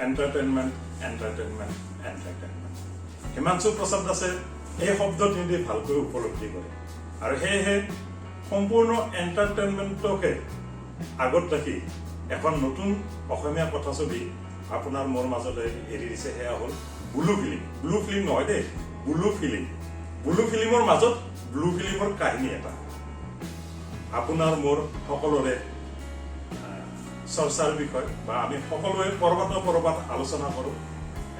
Entertainment, entertainment, entertainment. Himanshu Prasad দাসে এই শব্দ তিনিটি ভালকৈ উপলব্ধি কৰে আৰু সেয়েহে সম্পূৰ্ণ এণ্টাৰটেইনমেণ্টকে আগত ৰাখি এখন নতুন অসমীয়া কথাছবি আপোনাৰ মোৰ মাজলৈ এৰি দিছে। সেয়া হ'ল ব্লু ফিল্ম। ব্লু ফিল্ম নহয় দেই, ব্লু ফিল্ম। ব্লু ফিল্মৰ মাজত ব্লু ফিল্মৰ কাহিনী এটা আপোনাৰ মোৰ সকলোৰে চৰ্চাৰ বিষয় বা আমি সকলোৱে ক'ৰবাত ন ক'ৰবাত আলোচনা কৰোঁ।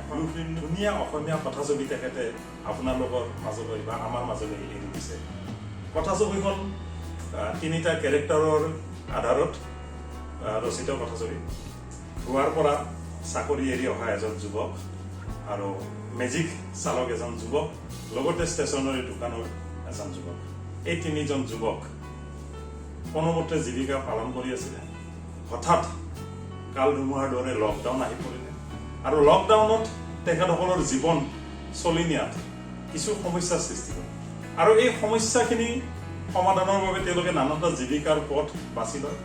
এখন ফিল্ম, ধুনীয়া অসমীয়া কথাছবি তেখেতে আপোনালোকৰ মাজলৈ বা আমাৰ মাজলৈ এৰি দিছে। কথাছবিখন তিনিটা কেৰেক্টাৰৰ আধাৰত ৰচিত কথাছবি। গোৱাৰ পৰা চাকৰি এৰি অহা এজন যুৱক আৰু মেজিক চালক এজন যুৱক, লগতে ষ্টেচনাৰী দোকানৰ এজন যুৱক। এই তিনিজন যুৱক কোনোমতে জীৱিকা পালন কৰি আছিলে। হঠাৎ কাল ধুমুহাৰ দৰে লকডাউন আহি পৰিলে আৰু লকডাউনত তেখেতসকলৰ জীৱন চলি নিয়াত কিছু সমস্যাৰ সৃষ্টি হ'ল আৰু এই সমস্যাখিনি সমাধানৰ বাবে তেওঁলোকে নানানটা জীৱিকাৰ পথ বাছি লয়।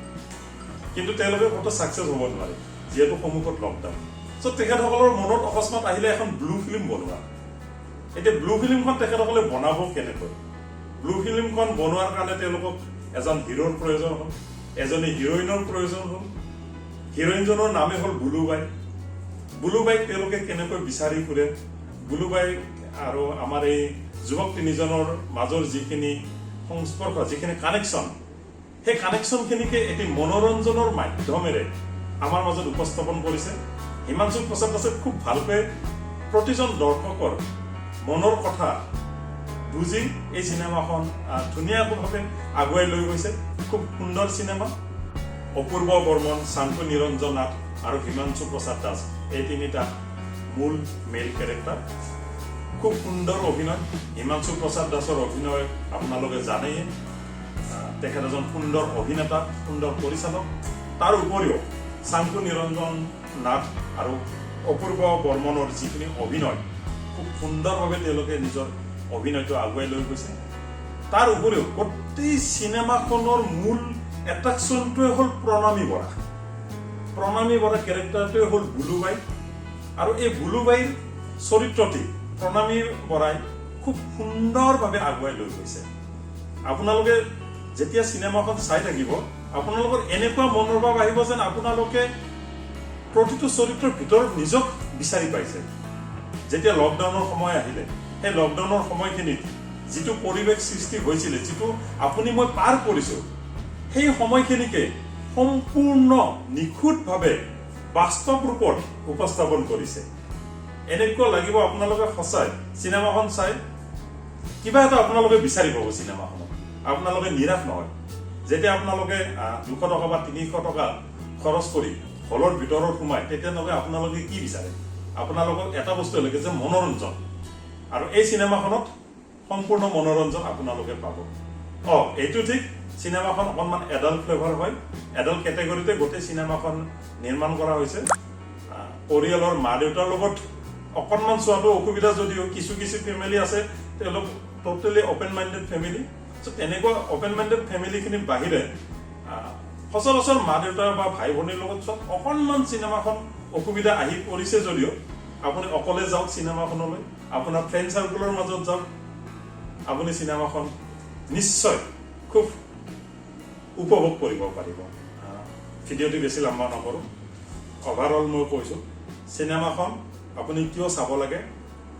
কিন্তু তেওঁলোকে ক'তো ছাকচেছ হ'ব নোৱাৰে, যিহেতু সন্মুখত লকডাউন। চ' তেখেতসকলৰ মনত অকস্মাত আহিলে এখন ব্লু ফিল্ম বনোৱা। এতিয়া ব্লু ফিল্মখন তেখেতসকলে বনাব কেনেকৈ? ব্লু ফিল্মখন বনোৱাৰ কাৰণে তেওঁলোকক এজন হিৰোৰ প্ৰয়োজন হ'ল, এজনী হিৰইনৰ প্ৰয়োজন হ'ল। হিৰইনজনৰ নামেই হ'ল বুলুবাই। বুলুবাইক তেওঁলোকে কেনেকৈ বিচাৰি ফুৰে, বুলুবাই আৰু আমাৰ এই যুৱক তিনিজনৰ মাজৰ যিখিনি সংস্পৰ্শ, যিখিনি কানেকশ্যন, সেই কানেকশ্যনখিনিকে এটি মনোৰঞ্জনৰ মাধ্যমেৰে আমাৰ মাজত উপস্থাপন কৰিছে। হিমাংশু প্ৰসাদ দাসে খুব ভালকৈ প্ৰতিজন দৰ্শকৰ মনৰ কথা বুজি এই চিনেমাখন ধুনীয়াভাৱে আগুৱাই লৈ গৈছে। খুব সুন্দৰ চিনেমা। অপূৰ্ব বৰ্মন, চাংকু নিৰঞ্জন নাথ আৰু হিমাংশু প্ৰসাদ দাস, এই তিনিটা মূল মেইল কেৰেক্টাৰ। খুব সুন্দৰ অভিনয়। হিমাংশু প্ৰসাদ দাসৰ অভিনয় আপোনালোকে জানেই। তেখেত এজন সুন্দৰ অভিনেতা, সুন্দৰ পৰিচালক। তাৰ উপৰিও চাংকু নিৰঞ্জন নাথ আৰু অপূৰ্ব বৰ্মনৰ যিখিনি অভিনয়, খুব সুন্দৰভাৱে তেওঁলোকে নিজৰ অভিনয়টো আগুৱাই লৈ গৈছে। তাৰ উপৰিও গোটেই চিনেমাখনৰ মূল এট্ৰেকশ্যনটোৱে হ'ল প্ৰণামী বৰা। প্ৰণামী বৰা কেৰেক্টাৰটোৱে হ'ল বুলুবাই আৰু এই বুলুবাইৰ চৰিত্ৰটি প্ৰণামী বৰাই খুব সুন্দৰভাৱে আগুৱাই লৈ গৈছে। আপোনালোকে যেতিয়া চিনেমাখন চাই থাকিব, আপোনালোকৰ এনেকুৱা মনৰ ভাৱ আহিব যেন আপোনালোকে প্ৰতিটো চৰিত্ৰৰ ভিতৰত নিজক বিচাৰি পাইছে। যেতিয়া লকডাউনৰ সময় আহিলে, সেই লকডাউনৰ সময়খিনিত যিটো পৰিৱেশ সৃষ্টি হৈছিলে, যিটো আপুনি মই পাৰ কৰিছোঁ, সেই সময়খিনিকে সম্পূৰ্ণ নিখুঁতভাৱে বাস্তৱ ৰূপত উপস্থাপন কৰিছে। এনেকুৱা লাগিব আপোনালোকে সঁচাই চিনেমাখন চাই কিবা এটা আপোনালোকে বিচাৰি পাব চিনেমাখনত। আপোনালোকে নিৰাশ নহয়। যেতিয়া আপোনালোকে 200 টকা বা 300 টকা খৰচ কৰি হলৰ ভিতৰত সোমায়, তেতিয়াহ'লে আপোনালোকে কি বিচাৰে? আপোনালোকক এটা বস্তু লাগে যে মনোৰঞ্জন আৰু এই চিনেমাখনত সম্পূৰ্ণ মনোৰঞ্জন আপোনালোকে পাব। এইটো ঠিক, চিনেমাখন অকণমান এডাল্ট ফ্লেভাৰ হয়। এডাল্ট কেটেগৰীতে গোটেই চিনেমাখন নিৰ্মাণ কৰা হৈছে। পৰিয়ালৰ মা দেউতাৰ লগত অকণমান চোৱাটো অসুবিধা যদিও কিছু কিছু ফেমিলি আছে, তেওঁলোক ট'টেলি অপেন মাইণ্ডেড ফেমিলি। চ' তেনেকুৱা অপেন মাইণ্ডেড ফেমিলিখিনিৰ বাহিৰে সচৰাচৰ মা দেউতা বা ভাই ভনীৰ লগত চোৱাত অকণমান চিনেমাখন অসুবিধা আহি পৰিছে যদিও আপুনি অকলে যাওক চিনেমাখনলৈ, আপোনাৰ ফ্ৰেণ্ড চাৰ্কুলৰ মাজত যাওক, আপুনি চিনেমাখন নিশ্চয় খুব উপভোগ কৰিব পাৰিব। ভিডিঅ'টো বেছি লম্বা নকৰোঁ। অভাৰঅল মই কৈছোঁ, চিনেমাখন আপুনি কিয় চাব লাগে,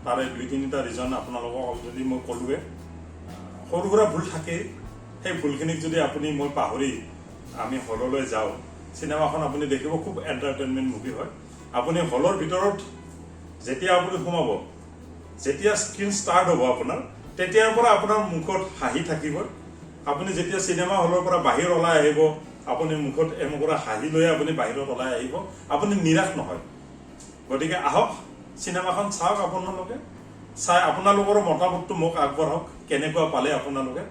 তাৰে দুই তিনিটা ৰিজন আপোনালোকক অলৰেডি মই ক'লোৱে। সৰু সুৰা ভুল থাকেই। সেই ভুলখিনিক যদি আপুনি মই পাহৰি আমি হললৈ যাওঁ, চিনেমাখন আপুনি দেখিব খুব এণ্টাৰটেইনমেণ্ট মুভি হয়। আপুনি হলৰ ভিতৰত যেতিয়া আপুনি সোমাব, যেতিয়া স্ক্ৰীণ ষ্টাৰ্ট হ'ব আপোনাৰ, তেতিয়াৰ পৰা আপোনাৰ মুখত হাঁহি থাকিব। আপুনি যেতিয়া চিনেমা হলৰ পৰা বাহিৰ ওলাই আহিব, আপুনি মুখত এমুকুৰা হাঁহি লৈ আপুনি বাহিৰত ওলাই আহিব। আপুনি নিৰাশ নহয়। গতিকে আহক, চিনেমাখন চাওক। আপোনালোকে চাই আপোনালোকৰ মতামতটো মোক আগবঢ়াওক, কেনেকুৱা পালে আপোনালোকে।